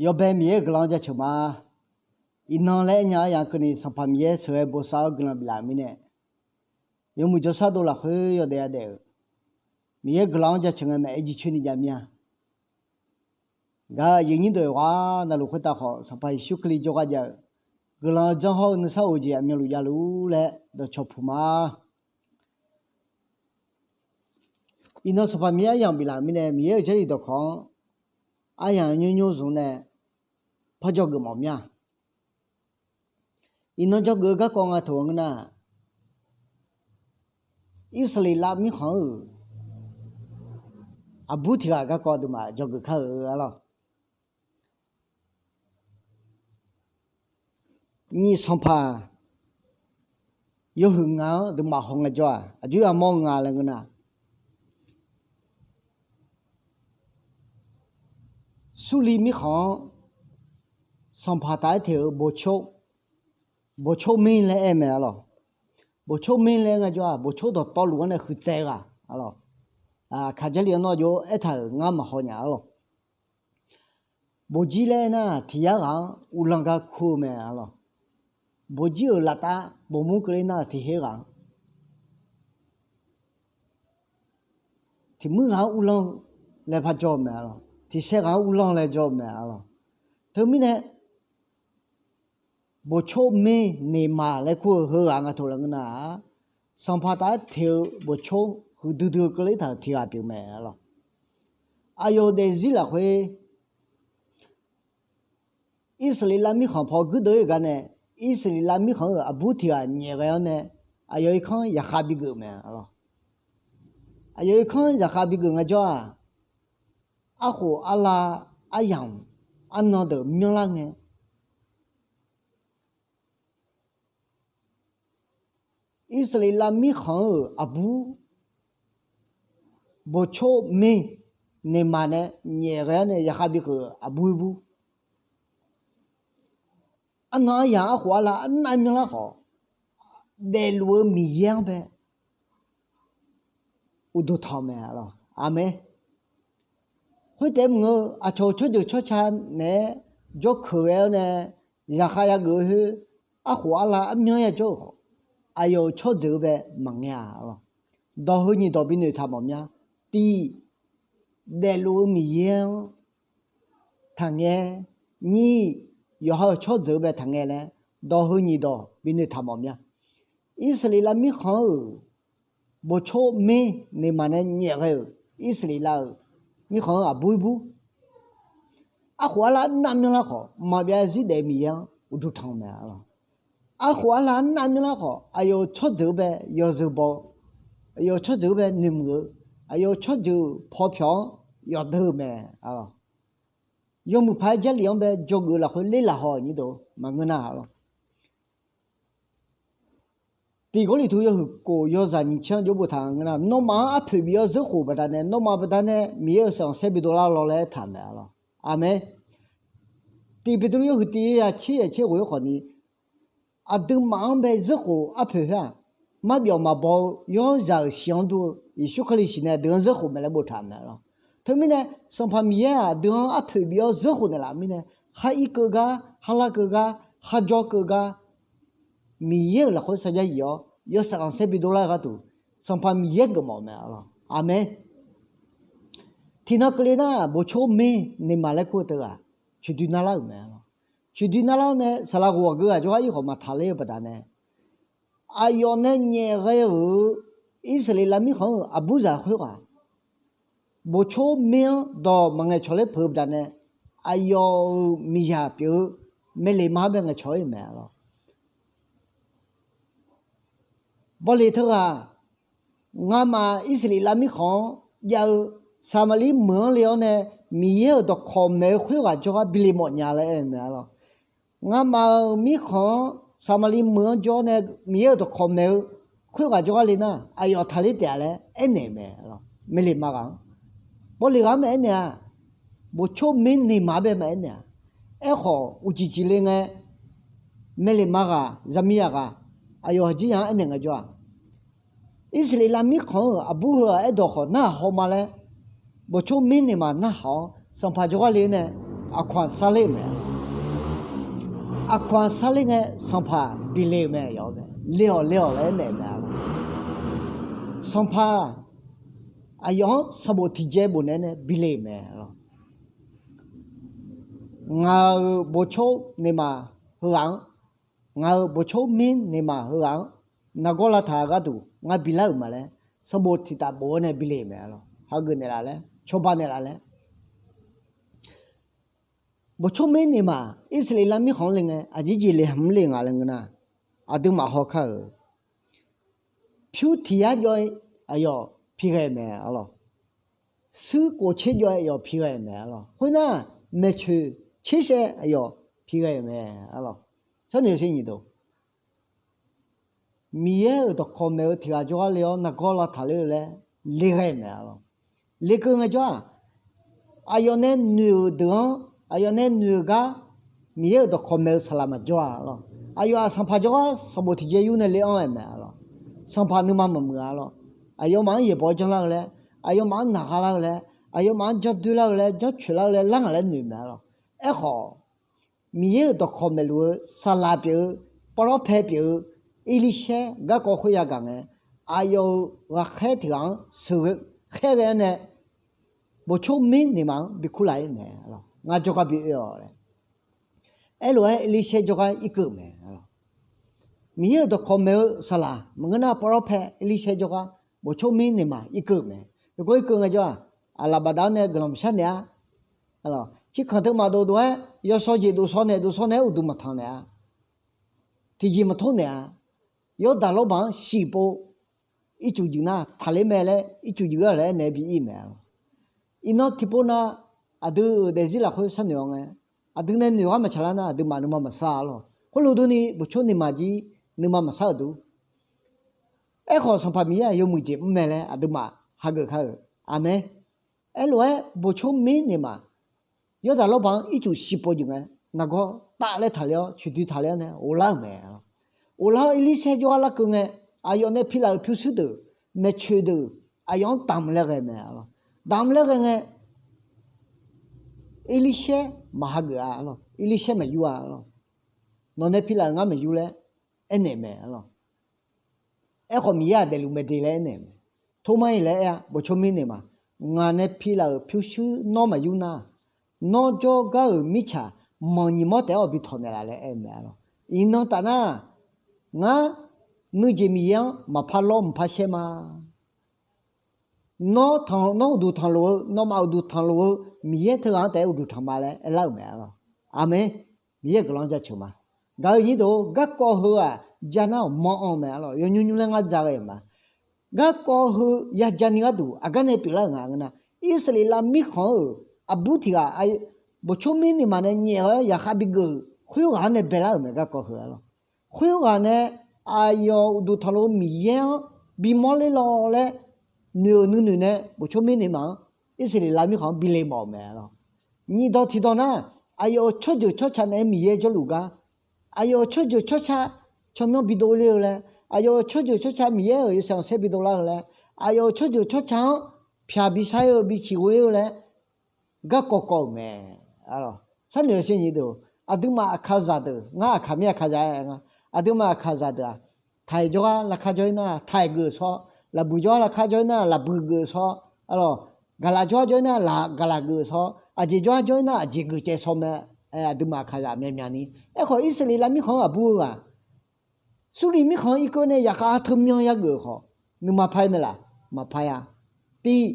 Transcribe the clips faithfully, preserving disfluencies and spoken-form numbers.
Yawbae Miqyaer-euq guiqlanq-anr jaceuq ma. Iqnan laer aernya-anr yaq keuvni Sanqpaq Miqyaer sheuqghae bosav-awr guiqlanq biflaf-euq mirnae, yawmuiq jawrshar dov lafkhoer yawdaef yadaef-euq Miqyaer guiqlanq-anr jaceuq ngae maqaer jircoer ni jav mir-a. Gaq aqyuif aqnyir deuq-euq ghaq navluf khoertav khawf, Sanqpaq Yeqsur Kali jawrgar jav-eu guiqlanq janr hawr-eu nuisar of-eu jeq aqmyanluf javluf-ur laer dawqcawq puq ma. Iqnan Sanqpaq Miqyaer aryamq biflaf-euq mirnae, Miqyaer-euq Jarlif dawqkawq-anr aryamq nymr nymr zmq nae par dzawgeuf mawf mir-a. Iqnan dzawgeuf-eu garkawv nga taq-eu ngeur nar, Irsaqleqlav mirkhanq-euq aqbur tiq ghaq garkawv aqduimaf dzawgeuf kar-euq arlawr. Nyiq sanqpaq yawhuiq ngaq-anr aqduimaf haw ngaejawr-aq, aqjox yamawr nga laer ngeur nar, Surliv mirkhanq-anr sanqpaq taf-aer teq-euq boqcor, boqcor mir laer aer mae arlawr. Boqcor mir laer ngaejawr-aq, boqcor dawqtawvluf-anr nae huiqtsaev ghaq arlawr. Kaqjarlif-anr nawr aqjox aertaq-euq ngar maqhaw nya arlawr. Boqjir laer aernar, tiq yar ghaq-anr uvlanr gar kur-eu mae arlawr. Boqjir-euq laftav boqmur keuvler nar-euq tiq her ghaq-anr, tiq muir ghaq-anr uvlanr-eu laer par jawr-eu mae arlawr. Tiq saer ghaq-anr uvlanr laer jawr-eu mae arlawr. Teumirnae, boqcor mir neqmaq laer kur-eu heughaq nga taq laer ngeur nar-aq, sanqpaq taf-aer teq-eu boqcor huiqdui dui-eu keuvler taq-euq tiq ghaq pyeuf mae arlawr. Aqyawf-euq daefzir lafkhoer Irsaqleqlav mirkhanq paw guirdeuv-ir gar nae, Irsaqleqlav mirkhanq-euq aqbur tiq ghaq nyaef ghae-awr nae, aqyawf irkanr zaqkhav bigeuf mae arlawr. Aqyawf irkanr zaqkhav bigeuf ngaejawr-aq, arkhof arlav aryamq arnan deuq myanrlar ngae, Irsaqleqlav mirkhanq-euq aqbur boqcor mir neqmaq nae nyaef ghae-awr nae zaqkhav bikeuf-euq aqbur-ir bur, arnan aryamq arkhof arlav arnav myanrlar khawf, daefluf-eu Miqyaer-anr bae uqduq tanq mae arlawr. Aqmeq. Khoertaef maqngeur-eu, aqcawq-euq tsawrjeuq tsawrca naeq-aer jawrkeuq ghae-awr nae zaqkhav yageuf-eu khoer, arkhof arlav armyanr yajawr-euq khawf, aqyawf-euq tsawrjeuq-eu bae maqngae-a arlawr. Dawq heu nyiq dawq binoeq taq mawf mya. Tiq, daefluf-eu Miqyaer-anr taqngae. Nyiq, yawqha-euq tsawrjeuq-eu bae taqngae laer, dawq heu nyiq dawq binoeq taq mawf mya. Irsaqleqlav mirkhanq-euq boqcor mir neqmaq nae nyaef ghae-euq Irsaqleqlav-euq mirkhanq-anr aqbur-ir bur, arkhof arlav arnav myanrlar khawf, maqbyav zarzir daef-eu Miqyaer-anr uqduq tanq mae arlawr. Arkhof arlav arnav myanrlar khawf, aqyawf-euq tsawrjeuq-eu bae yawzeu baw-eu, aqyawf-euq tsawrjeuq-eu bae noeqmuiq-eu, aqyawf-euq tsawrjeuq paw pyawq-anr yawqdeuv-eu mae arlawr. Yawmuiq paq-aer Jarlif-anr bae dzawgeuf-eu lafkhoer ler laf haw-euq nyir deuq maqngeur nar arlawr. Tiq Gawrliqtu yawhuiq kof yawzaq nyiq tser-anr jov boftaq ngeur nar, nawmaf-anr arpoeq bif-awr zeurkhof baqdanae, nawmaf baqdanae Miqyaer-euq saeqkhanqsaer bidov lar lawr laer aertaq mae arlawr. Aqmeq. Tiq Beqtuvluv yawhuiq tiq yawzaq tser yaeq tser ghof-aer khawfni, aqduimaf-anr bae zeurkhof arpoeq khoer-aq, marbyawf maqbaw-eu yawrzaq-euq shiq-anr dur-eu Yeqsur Kali siqnae aqdui-anr zeurkhof mae laer boftaq mae arlawr. Teumirnae, Sanqpaq Miqyaer-aq aqdui-anr arpoeq bif-awr zeurkhof naeqlaf mirnae, khar ir keuv gar, khar lar keuv gar, khar jawr keuv gar, Miqyaer-euq lafkhoer sarjax yif-awr yawsaef khanqsaer bidov lar-eu gharduq, Sanqpaq Miqyaer geufmawf mae arlawr. Aqmeq. Tiqnan keuvle nar, boqcor mir neqmaq laer kur-eu teughaq coeqdoi narlar-euq mae arlawr. Coeqdoi narlar-awr nae saqlaq ghof aqgeu ghaq jawrgar ir khawf maqtaq ler-eu baqdanae, aqyawf nae nyaef ghae-euq Irsaqleqlav mirkhanq-euq aqburzaq khoerghaq boqcor mir-anr dawq maqngaeq cawq ler peuq-eu baqdanae, aqyawf-euq miqzaq pyeuf-eu Meqleqma-anr bae ngaeqcawq-ir mae arlawr. Bawleq teughaq, ngamaf Irsaqleqlav mirkhanq-anr jav-eu Saqmaqliv meuq-anr le-awr nae Miqyaer-euq dawqkawq maeq-eu khoerghaq jawrgar bi le mawf nya laer aer-eu mae arlawr. Ngamaf-euq mirkhanq-anr Saqmaqliv meuq-anr jawr-awr nae Miqyaer-euq dawqkawq maeq-eu khoerghaq jawrgar le nar, aqyawf taqler taef-a laer aernaeq-euq mae arlawr. Meqleqma ghaq-anr, bawleq ghaq-anr maqaer naeq-a. Boqcor mir neqmaq-anr bae maqaer naeq-a. Aerkhawf, uqcif cifle ngae, Meqleqma ghaq, zaqmiqzaq ghaq, aqyawf haqjir ya-anr aernaeq ngaejawr-aq, Irsaqleqlav mirkhanq-euq aqbur heu-aq aerdawq khawf narhaq haw ma laer, boqcor mir neqmaq narhaq-awr sanqpaq jawrgar le-awr nae, aqkawq-anr sarler-euq mae. Aqkawq-anr sarler ngae, sanqpaq bi le-euq mae, yawf-eu mae. Le-awq, le-awq laer aernaeq-euq mae. Sanqpaq, aqyawf-anr sanqbof tiqjaev bofnaeq nae bi le-euq mae. Ngaq-euq boqcor nuima heughaq-anr, ngaq-euq boqcor mir nuima heughaq-anr, nargawr lavtaq-eu gharduq ngar bilar-euq ma laer, sanqbof tiqtaf bof-awr nae bi le-euq mae. Hageuf naeqlaf laer, cawba naeqlaf laer. Boqcor mir nuima, Irsaqleqlav mirkhanq-anr le ngae, aqjeq jeq le hmq le nga laer ngeur nar, aqduimaf hawkar-euq pyur tiq yar jawr-aer aqyawf pi ghae-euq mae, arlawq. Suir khof tser jawr-aer aqyawf pi ghae-euq mae, arlawq. Khoernar, maeqtsoeq tser shaev aqyawf pi ghae-euq mae, arlawq. Sharnoeq sher nyiq deuq, Miqyaer-euq dawqkawq maeq-eu tiq ghaq jawrgar le-awr nargawr lavtaq ler-eu laer le ghae-euq mae, arlawq. Lekeuv ngaejawr-aq, aqyawf nae noeq-euq deuq-anr, aqyawf nae noeq-euq gar Miqyaer-euq dawqkawq maeq-eu saqlaq maqjawr-a, arlawq. Aqyawf-aq sanqpaq jawrgar sanqbof tiqjaev yur nae le-anr-aer mae, arlawq. Sanqpaq nuima maqmuiq-a, arlawq. Aqyawfmaf-anr yaeqbawq-awr janlar-eu laer, aqyawfmaf-anr naqgha lar-eu laer, aqyawfmaf-anr jandoer lar-eu laer, janrcoeq lar-eu laer, larngaq laer noeq mae, arlawq. Aerkhawf, Miqyaer-euq dawqkawq maeqluf-eu saqlaq pyeuf-eu, pavlawr pae pyeuf-eu, Erlirshaer garkawv khoer yagaq ngae, aqyawf-euq ghaqkhaer tiq ghaq-anr sheuqghae khaerghae-awr nae, boqcor mir nuima-anr bi kurlaf-ir mae, arlawq. Ngar jawrgar bi oe-awq laer. Aerlof-aer Erlirshaer jawrgar irkeuv-euq mae, arlawq. Miqyaer-euq dawqkawq maeq-eu saqlaq maqngeur nar, pavlawr pae Erlirshaer jawrgar boqcor mir nuima irkeuv-euq mae. Yawkawr irkeuv ngaejawr-aq, aqlaf bafdav-anr nae guiqlanq maqshar naeq-a. Arlawq, cirkanq teumaf dovdov-aer yawsaw jeq dovsaw naeq dovsaw naeq-aer uqduq maqtanq naeq-a. Tiqjeq maqtor naeq-a. Yawrdaq lawrbaq-anr shiqpov ircuf juif nar taqler mae laer, ircuf juif-a laer aernaeq-aer bi ir mae, arlawq. Iqnan tiqpov nav aqdui-euq daefzir lafkhoer sharnoeq-awr ngae, aqdui nae noeq ghar maqtsaq lar nar, aqduimaf nuima maqsar, arlawq. Khoerlof durni boqcor nuima jir nuima maqsar-euq dur. Aerkhawf, Sanqpaq Miqyaer-aq yawmuiq jeq mr mae laer aqduimaf hageuf kar-euq. Aqmeq. Aerlof-aer boqcor mir nuima, Yawrdaq lawrbaq-anr ircuf shiqpov jeq ngae, nargawr taf laer taqler-awr, coeqdoi taqler-awr nae ghoflar-euq mae. Ghoflar-awr Erlirshaer jawrgar larkeuv ngae, aqyawf nae pilaf-euq pyurshuir deuq, maeqtsoeq deuq, aqyawf-anr damq laer ghae mae, arlawq. Damq laer ghae ngae, Erlirshaer maq hageuf-a, arlawq. Erlirshaer maqyur-a, arlawq. Nawq nae pilaf-euq ngar maqyur laer aernaeq mae, arlawq. Aerkhawf, Miqyaer-aq daefluf mae de laer aernaeq mae. Tormar-iq laer aer-a, boqcor mir nuima, ngaq nae pilaf-euq pyurshuir nawr maqyur nar, nawr jawrgar-euq mirtsaq manq nyiq mawr taef-aer awq bi tawq naeqlaf laer aer-eu mae, arlawq. Iqnan taf nar, ngar nuijeq Miqyaer-anr maqpar lawr maqpar shaer ma. Nawr tanq, nawr uqduq tanqlof-eu, nawmaf uqduq tanqlof-eu Miqyaer teughaq-anr taef-aer uqduq tanq ma laer aerlar-euq mae, arlawq. Aqmeq. Miqyaer-euq guiqlanq-anr jaceuq ma. Gaq-eu nyir deuq-or, garkawv heu-aq ja nar-awq manq-anr mae, arlawq. Yawnymr nymr laer ngar ja ghae-euq ma. Garkawv heu yaja ni gharduq aqgar nae pyeuflar-euq nga ngeur nar, Irsaqleqlav mirkhanq-euq aqbur tiq ghaq, boqcor mir nuima nae nyaef-awr yaqkhav bigeuf-euq khoerghaq-anr nae baelar-euq mae, garkawv heu, arlawq. Khoerghaq nae aqyawf uqduq tanqlof-eu Miqyaer-anr bimawr ler law laer noeq-euq nuinoeq nae boqcor mir nuima-anr Irsaqleqlav mirkhanq-anr bi le mawf-euq mae, arlawq. Nyiq dawq tiq dawq nar, aqyawf-euq tsawrjeuq tsawrca naeq-aer Miqyaer jawrluf gar, aqyawf-euq tsawrjeuq tsawrca tsawrmyanr bidov ler-eu laer, aqyawf-euq tsawrjeuq tsawrca Miqyaer-euq yawshaef khanqsaer bidov lar-eu laer, aqyawf-euq tsawrjeuq tsawrca-anr pyaq bishar-ir-eu, biciq ghoe-ir-eu laer garkawv kawv-euq mae. Sharnoeq-eu sher nyiq deuq, aqduimaf aqkaqzaq deuq, ngar aqkaq mir aqkaqzaq-aer nga, aqduimaf aqkaqzaq deuq-aq, taiq jawrgar lavkar jawr-ir nar taiq geuf-eu shawr, lafbuiq jawrgar lavkar jawr-ir nar lafbuiq geuf-eu shawr, arlawq, gaqlaq jawrgar jawr-ir nar gaqlaq geuf-eu shawr, aqjeq jawrgar jawr-ir nar aqjeq geuf caev shawr mae. Aqduimaf aqkaqzaq myaqmyaq ni. Aerkhawf, Irsaqleqlav mirkhanq-anr aqbur-eu ghaq, Surliq mirkhanq-anr irkeuv nae yaqkhav teu myan yageuf-euq khawf, nuima paq-ir mae laf? Maqpaq-a. Tiq,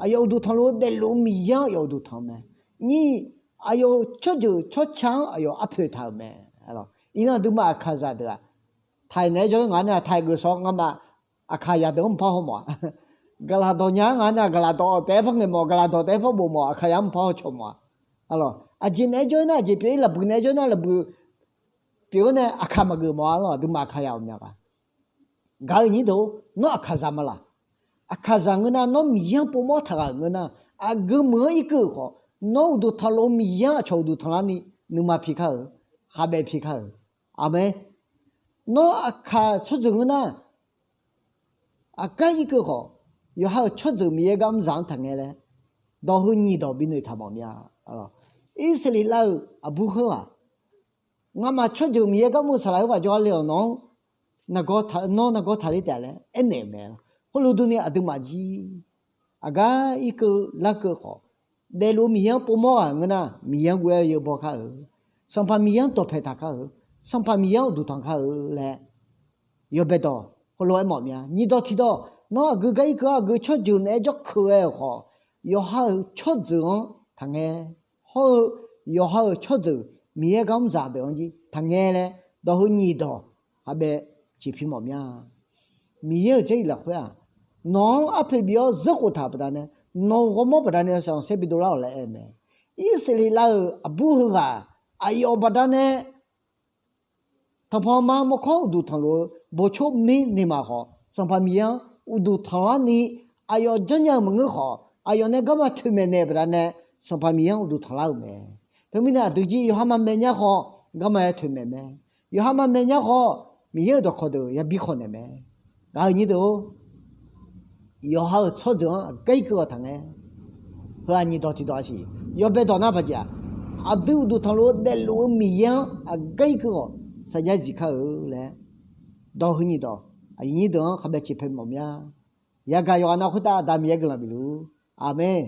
aqyawf uqduq tanqluf-eu daefluf-eu Miqyaer-anr aqyawf uqduq tanq-eu mae. Nyiq, aqyawf-euq tsawrjeuq tsawrca-anr aqyawf arpoeq taq-euq mae. Iqnan aqduimaf aqkaqzaq deuq-aq, taiq naeq-aer jawr-ir ngaq-anr nar taiq geuf shawr, ngamaf aqkaqzaq deuq-anr maqpar haw mawf-a. Gaqlaq dawq nya-anr ngaq-anr nar gaqlaq dawq taef-aer par ngaeq mawf, gaqlaq dawq taef-aer par bof mawf, aqkaqzaq-anr maqpar haw cawq mawf-a. Aqjeq naeq-aer jawr-ir nar aqjeq pyeuf-ir, lafbuiq naeq-aer jawr-ir nar lafbuiq pyeuf-awr nae aqkaq maqgeuf mawf-a, arlawq, aqduimaf aqkaqzaq ghawqmya ghaq. Gaq-eu nyir deuq-or, nawr aqkaqzaq ma laf? Aqkaqzaq ngeur nar, nawr Miqyaer-anr povmawr taq ghaq-euq ngeur nar, aqgeu meuq-anr irkeuv-euq khawf, nawr uqduq tanqluf-eu Miqyaer-anr aqcawq uqduq tanqlar ni nuima pi kar-euq, khavbaev pi kar-euq. Aqmeq. Nawr aqkaq tsawrjeuq ngeur nar, aqgar irkeuv khawf, yawqha-euq tsawrjeuq Miqyaer gar mr zaq-anr taqngae laer, dawq heu nyiq dawq binoeq taq mawf mir-a. Irsaqleqlav-euq aqbur khoerghaq, ngamaf tsawrjeuq Miqyaer gar mr-eu saqlaq khoerghaq jawrgar le-awq, nawq-anr nargawr taq, nawr nargawr taqler taef laer aernaeq-euq mae. Khoerlof durni aqduimaf jir aqgar irkeuv larkeuv khawf, daefluf-eu Miqyaer-anr povmawr ghaq ngeur nar, Miqyaer-anr ghoe-aer yawbaw kar-eu, Sanqpaq Miqyaer-anr dawqpae taq kar-eu, Sanqpaq Miqyaer-anr uqduq tanq kar-eu laer yawbae dawq heulof-aer mawf mya. Nyiq dawq tiq dawq, nawr aqgeu gar irkeuv-awr aqgeu tsawrjeuq naeq-aer jawrkeuv-aer-euq khawf, yawqha-euq tsawrjeuq-anr taqngae. Hawr-eu yawqha-euq tsawrjeuq Miqyaer gar mr zaq deuq-anr jir taqngae laer dawq heu nyiq dawq khavbae ciqpi mawf mya. Miqyaer-euq Jarlif lafkhoer-aq, nawq-anr arpoeq bif-awr zeurkhof taq baqdanae, nawq-euq ghawrmawr baqdanae yawshaef khanqsaer bidov lar-awq laer aer-eu mae. Irsaqleqlav-euq aqbur heughaq aqyawf baqdanae tanqpanq ma mawrkawr uqduq tanqluf-eu boqcor mir nuima khawf, Sanqpaq Miqyaer-anr uqduq tanqlar ni, aqyawf janrnya-eu maqngeur khawf, aqyawf nae garma toeqmaeq naeq baqdanae, Sanqpaq Miqyaer-anr uqduq tanqlar-euq mae. Teumirnae aqdui jir yawqha maqmaeq nya khawf, garma-aer toeqmaeq mae. Yawqha maqmaeq nya khawf, Miqyaer-euq dawqkawq deuq yabi khawf naeq mae. Gaq-eu nyir deuq-or, yawqha-euq tsawrjeuq-anr aqgar irkeuv-awq taqngae. Heu-aq nyiq dawq tiq dawq-a siq. Yawbae dawq nar paqjeq-aq, aqdui uqduq tanqluf-eu daefluf-eu Miqyaer-anr aqgar irkeuv-awq saqjax dziq kar-eu laer dawq heu nyiq dawq aqyuif nyir deuq-anr khavbae ciqpae mawf mya. Yagaq yawqghaq nav khoertav Aqda Miqyaer guiqlanq bif luf-ur. Aqmeq.